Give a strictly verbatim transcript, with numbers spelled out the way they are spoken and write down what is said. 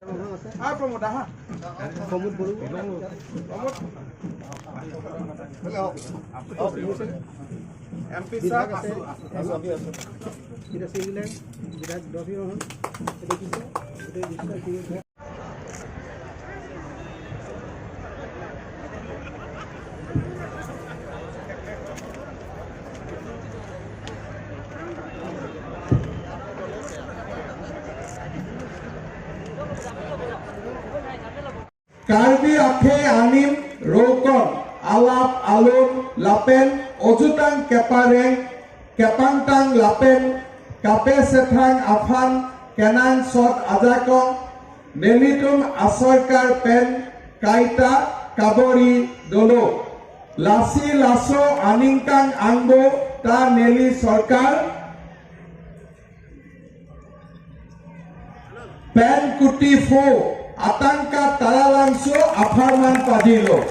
Ah, Pramod, aha. Pramod Boro. Pramod. Hello. M P sir. Karbi akhei anim rokon alap alun lapen ojutang kepareng kepangtang lapen kapesethang aphan kenangsot ajakong nelitum asorkar pen kaita kabor-i dolo. Lasi laso aningkan angbo ta neli sorkar pen kuti pho atangka taralangso apharman padilo.